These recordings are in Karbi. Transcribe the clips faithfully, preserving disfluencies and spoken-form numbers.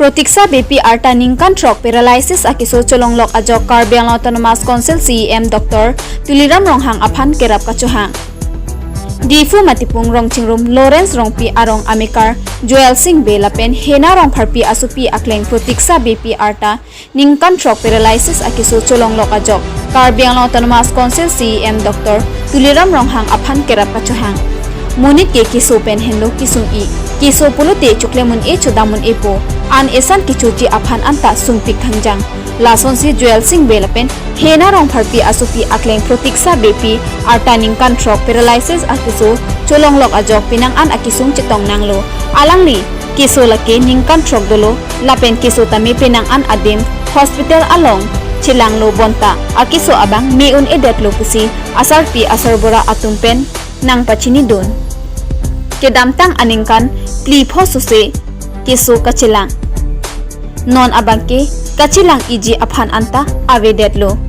Protiksha Beypi arta ningkan throk paralysis akeso cholonglok ajok Karbi Anglong Autonomous Council C E M Doctor Tuliram Ronghang aphan kerap kachohang. Diphu Matipung Rongchingrum Lawrence Rongpi arong amekar Joel Singh Bey lapen Hena Rongpharpi asopi akleng Protiksha Beypi arta ningkan throk paralysis akeso cholonglok ajok Karbi Anglong Autonomous Council C E M Doctor Tuliram Ronghang aphan kerap kachohang. Monit ke keso pen henlo kesung-i. Keso pulote choklemun-e chodamun-epo. An esan kechoji aphan anta sungpik thangjang. Lasonsi Joel Singh Bey lapen Hena Rongpharpi asopi akleng Protiksha Beypi arta ningkan throk paralysis akeso cholonglok ajok penang an akesung chetong nanglo. Alangli keso lake ningkan throk dolo lapen keso tame penang an adim hospital along chelanglo bonta akeso abang me un-edetlo pusi asarpi asarbura atum pen nangpachinidun. Kedamtang aningkan phli pho sose keso kachelang. Non abangke kachelang-iji aphan anta avedetlo.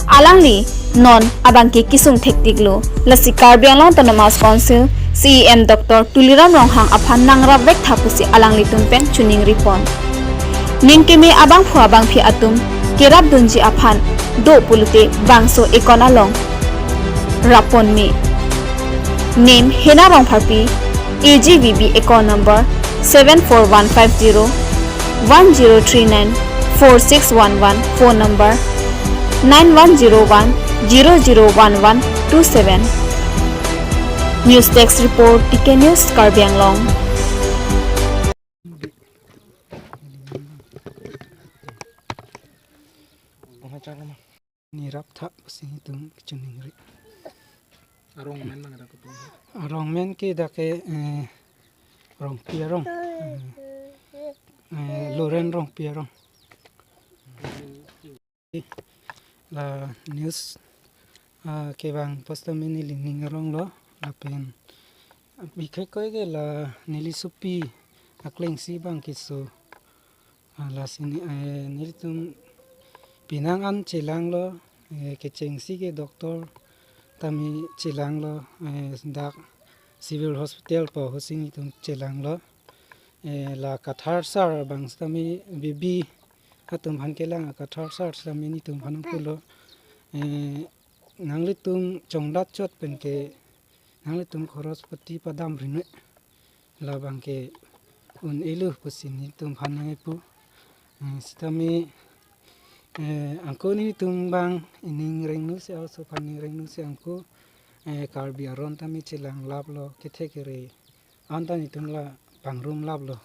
Alangli non abangke kesung thektiklo. Lasi Karbi Anglong Autonomous Council C E M Doctor Tuliram Ronghang aphan nangrapvek tha pusi alanglitum pen choningripon. Ning keme abangphu abangphi atum kerapdunji aphan do pulote bangso account along rappon me. Name Hena Rongpharpi, A G V B account number seven four one five zero one zero three nine four six one one, phone number nine one zero one zero zero one one two seven. News Desk Report, T K News, Karbi Anglong. Nerap tha pusi itum kachiningri. Arong men mang ada kutung. Arong men ke dak ke, eh, Rongpi arong. Eh, eh, Loren Rongpi arong. La news, ah, kevang post mini lining aronglo lapen bikhek koi ke la neli sopi aklengsi bang keso. Ah, lasi ne, eh, nelitum penang an chelanglo, eh, kechengsi ke doctor tame chelanglo, eh, dak Civil Hospital po hosi nelitum chelanglo. Eh, la Kathar sar abang sitame bibi atum aphan kelang a Kathar sar sitame nelitum aphan pulo. Eh, nanglitum chongdat chot pen ke nanglitum khoros pati padam rinwe. Labang ke un-elo pusi nelitum aphan nangpu. Eh, sitame, eh, angko nelitum bang ining rengnu si aso aphan ining rengnu si angko, eh, Karbi aron tame chelang laplo kethe kere. Anta nelitum la pangrum laplo.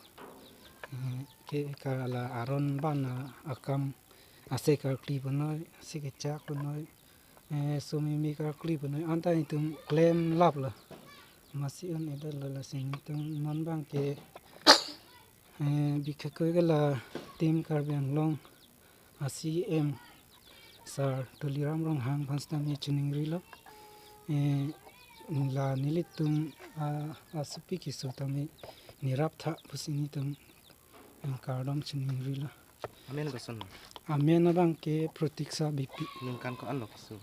Eh, ke ka la aron ban a akam ase karkli punoi, ase kechak punoi. Eh, sumi mi karkli punoi anta nelitum klem laplo. Masi un-edetlo lasi nelitum non bang ke, eh, bikhek koi ke la Team Karbi Anglong a C E M Sir Tuliram Ronghang aphan sitame choningrilo. Eh, la nelitum a, asopi keso tame nerap tha pusi nelitum kardom choningrilo. Amen koson? Amen abang ke Protiksha Beypi. Ningkan ko-anlo keso?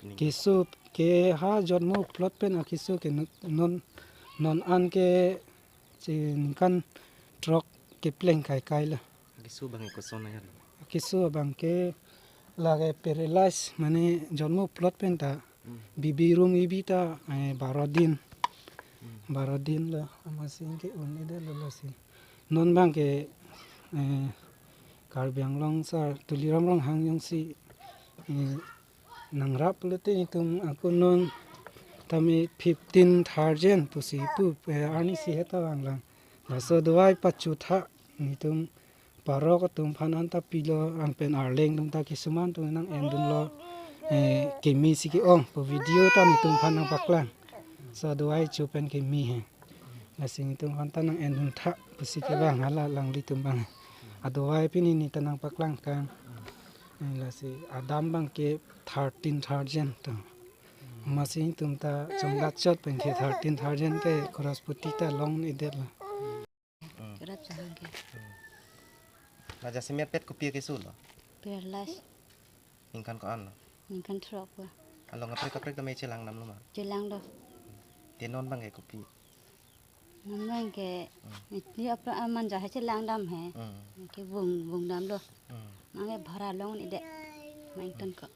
Ning- Keso ke ha jonmo plot pen akeso ke nu-, non, non an ke che ningkan throk kepleng kai kai lo. Keso abang koson ya? Keso abang ke lake paralyze mane jonmo plot pen ta Hmm. bibi rum ibi ta, eh, baro din. Hmm. Baro din lo, amatsi ke un-edetlo lasi. Non bang ke, eh, Karbi Anglong Sir Tuliram Ronghang jongsi, eh, nangrap pulote nelitum ako non tame fifteen thousand pusi pu, eh, arnisi heta vanglang. Laso dawai pachu tha nelitum parok atum aphan anta pilo, anpen arleng atum ta kisuman atum nang-endunlo, eh, keme si ke-ong pu video ta nelitum aphan nangpaklang. Laso dawai chu pen keme he. Lasi nelitum aphan ta nang-endun tha pusi kevang hala alanglitum bang. Adawai pini neta nangpaklang kang. Eh, lasi adam bang ke thirteen thousand to. Amatsi nelitum ta chongdat chot pen ke thirteen thousand ke khoros pati ta long-edetlo. Hmm. Kerap sahang ke. Hmm. La jasemet pet kopi keso lo? Paralyze. Ningkan ko-anlo? Ningkan throk po. Along kaprek kaprek tame chelang damlo ma? Chelang do. Te non bang ke kopi? Namnang ke, Hmm. Ni apra aman ja hai chelang dam he. Hmm. Ke bung, bung dam lo. Hmm. Mang ke bhara long ni de. Mang ton ko.